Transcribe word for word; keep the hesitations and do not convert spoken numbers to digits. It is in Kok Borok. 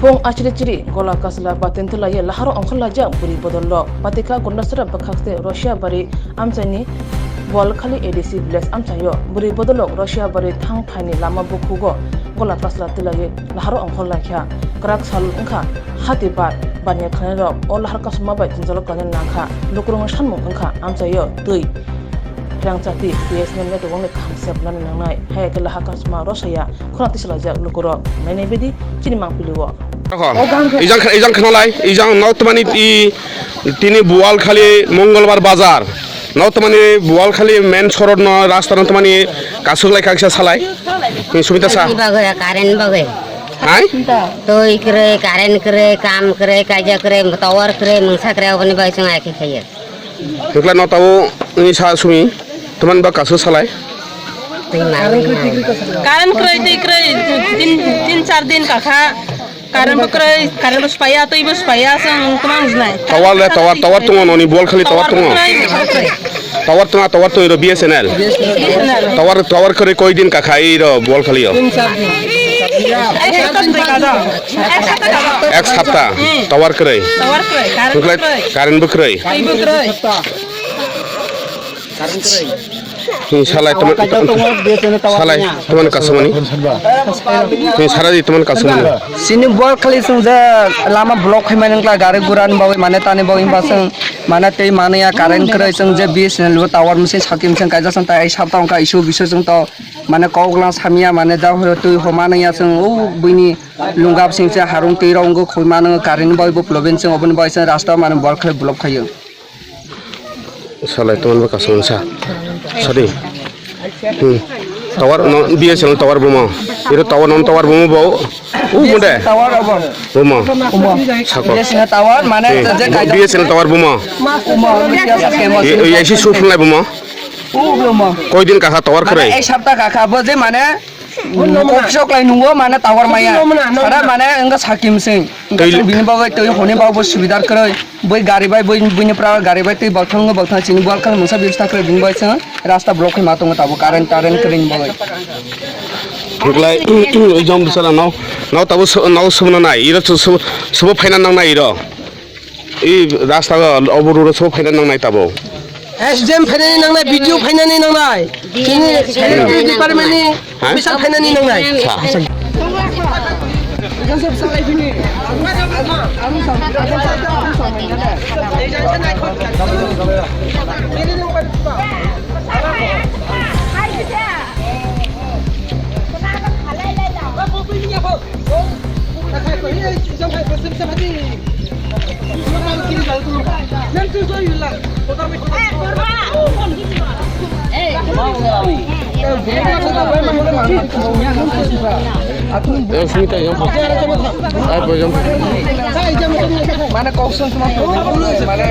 Pung achiri chiri gola kasla batin tulaye laharo ongkhorlaijak bwrwi bodol rok. Patika Gondasara bwkhakte Russia bari amchaini Bualkhali A D C village amchaio bwrwi bodol rok Russia bari thang phaini lama bukhugo gola kasla tulaye laharo ongkhorlaikha. Kwrak sal wngkha hati bar baniya khlainai rok o lahar kasuma bai jwngjalo khlaina nangkha. Lukurokni sanmung wngkha amchaio twi. Pherang chati B S N L network ni kaham se phwnani nangnai. Hai khe lahar kasuma rosaya khorang tisalaijak lukurok. Nainai bidi chini mangpili o. Ijang, ijang khnalai, ijang no tmani i tini Bualkhali Mongolbar bazar. No tmani Bualkhali main sorod no rasta no tmani kasuk lai kaksa salai. Ni Sumita sa. Ni bagwi, current bagwi. Hai? Twi kwrwi, current kwrwi, kam kwrwi, kaija kwrwi, tower kwrwi, mungsa kwrwi, oboni bagwi chwng ai khe khaiyo. Hwnkla no tabo ni sa sumi, tmani ba kasuk salai. Twi ma, twi ma. Current kwrwi, twi kwrwi, tin, tin char din kakha. Current bo kwrwi, current bo swpaiya, twi bo swpaiya, chwng kwmang wngnai. Tower le, tower, tower tongo noni Bualkhali tower tongo. Tower kwrwi, tower kwrwi. Tower tongo, tower tongo ro B S N L. B S N L. Tower, tower kwrwi koi din kakha iro Bualkhali o. Tin char din. Ek sapta. Ek sapta. Hmm. Tower kwrwi. Tower kwrwi, current kwrwi. Current bo kwrwi. Twi bo kwrwi. Ni salai teman, salai teman kasumani. Ni salai teman kasumani. Sini Bualkhali chwng je lama block khaimani wngkha gari gura ni bagwi mane tani bagwi ba chwng mane tei mane ya current kwrwi chwng je B S N L bo tower machine sakim chwng kaijak chwng tai ai sapta wngkha isu bisu chwng to mane kok lang samya mane da horo twi homa nang ya chwng o buini lunga bising se harung twi rok wngkha khoi mano current ni bagwi bo problem chwng oboni bagwi chwng rasta mane Bualkhali block khaio. Salai teman bo kasong sa. Sadi. Hmm. Tower no B S N L tower bomo. Iro tower non tower bomo bo. U munde. Tower abo. Bomo. Bomo. Sako. B S N L tower mane Hmm. je kaisa B S N L tower bomo. Bomo. Ye ye si sufun lai bomo. U bomo. Koi din kakha tower Mane krai. Ek sapta kakha bo je mane Kok sok lai nungo mane tower maya. Sara mane wngkha sakim sing. Wngkha Tei- sing bini bagwi twi hwnwi bagwi bo subidar kwrwi. Bui gari bai bui, buini pra gari bai twi balthang wngkha balthang chini Bualkhali mungsa bibsta kwrwi bini bagwi chwng rasta block khai ma tongo tabuk current tarrent kwrwini bagwi. Hwnkhlai, ijom bwsala no, no tabuk so-, no sumno nai, iro su-, su-, subo phaina nang nai iro. I rasta o, obo ruro so phaina nang nai tabuk. S D M phainani nangnai, B D O phainani nangnai. Chini sanitary department ni Ha? officer phainani nangnai. Sa. Mane kok sung tuma mane